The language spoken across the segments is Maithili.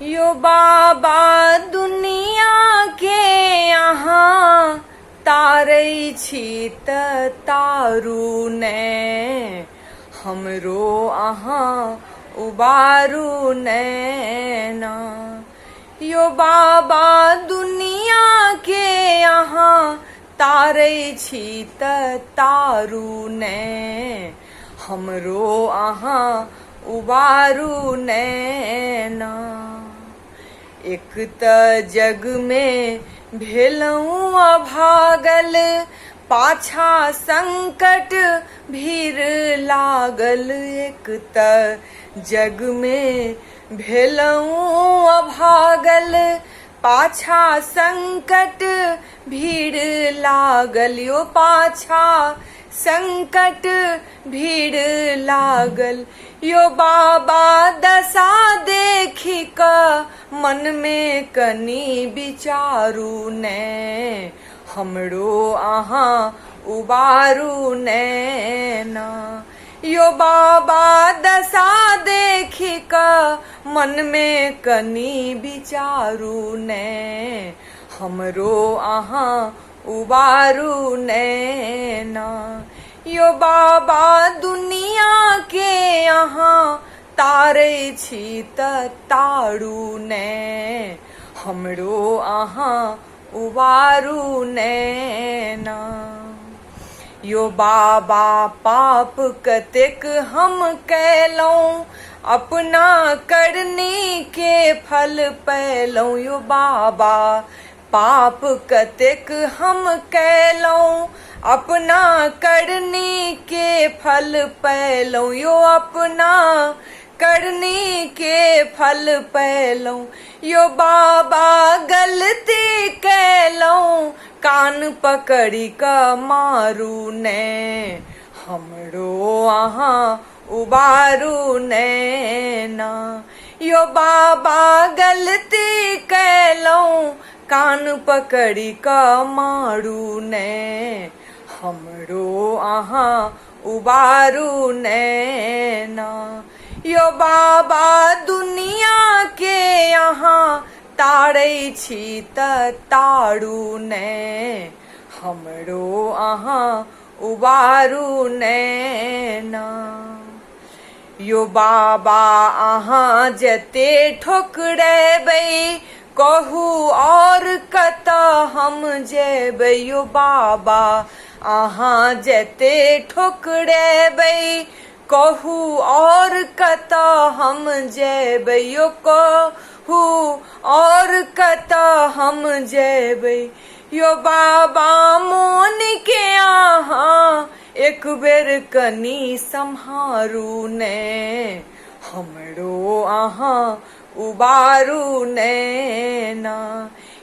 यो बाबा दुनिया के अहाँ तारै छी त तारू ने, हमरो अहाँ उबारू नैना। यो बाबा दुनिया के अहाँ तारै छी त तारू ने, हमरो अहाँ उबारू नैना। एक त जग मे भेलहुँ अभागल, पाछा संकट भीड़ लागल। एक त जग मे भेलहुँ अभागल, पाछा संकट भीड़ लागल। यो पाछा संकट भीड़ लागल। यो बाबा दशा देखि क मनमे कनी विचारू ने, हमरो अहाँ उबारू नैना। यो बाबा दशा देखि क मनमे कनी विचारू ने, हमरो अहाँ उबारू नैना। यो बाबा दुनिया के अहाँ तारै छी त तारू ने, हमरो अहाँ उबारू नैना। यो बाबा पाप कतेक हम कैलहुँ, अपना करनी के फल पैलहुँ। यो बाबा पाप कतेक हम कैलहुँ, अपना करनी के फल पैलहुँ। यो अपना करनी के फल पैलहुँ। यो बाबा गलती कैलहुँ, कान पकड़ि क मारू ने, हमरो अहाँ उबारू नैना। यो बाबा गलती कैलहुँ, कान पकड़ि क मारू ने, हमरो अहाँ उबारू नैना। यो बाबा दुनिया के अहाँ तारै छी त तारू ने, हमरो अहाँ उबारू नैना। यो बाबा अहाँ जते ठोकरेबै, कहू और कतऽ हम जेबै। यो बाबा अहाँ जते ठोकरेबै, कहू और कतऽ हम जेबै। यो कहू और कतऽ हम जेबै। यो बाबा मोन के अहाँ एक बेर कनी सम्हारू ने, हमरो अहाँ उबारू नैना।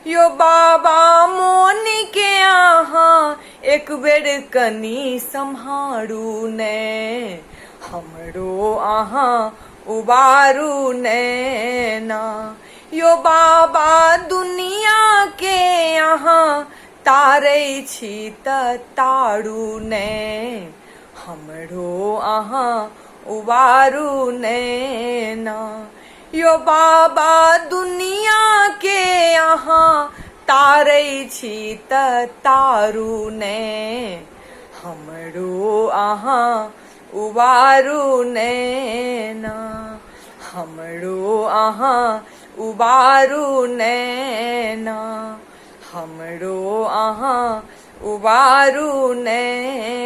यो बाबा मोन के अहाँ एक बेर कनी सम्हारू ने, हमरो अहाँ उबारू नैना। यो बाबा दुनिया के अहाँ तारै छी त तारू ने, हमरो अहाँ उबारू नैना। यो बाबा दुनिया के अहाँ तारै छी त तारू ने, हमरो अहाँ उबारू नैना। हमरो अहाँ उबारू नैना। हमरो अहाँ उबारू नैना।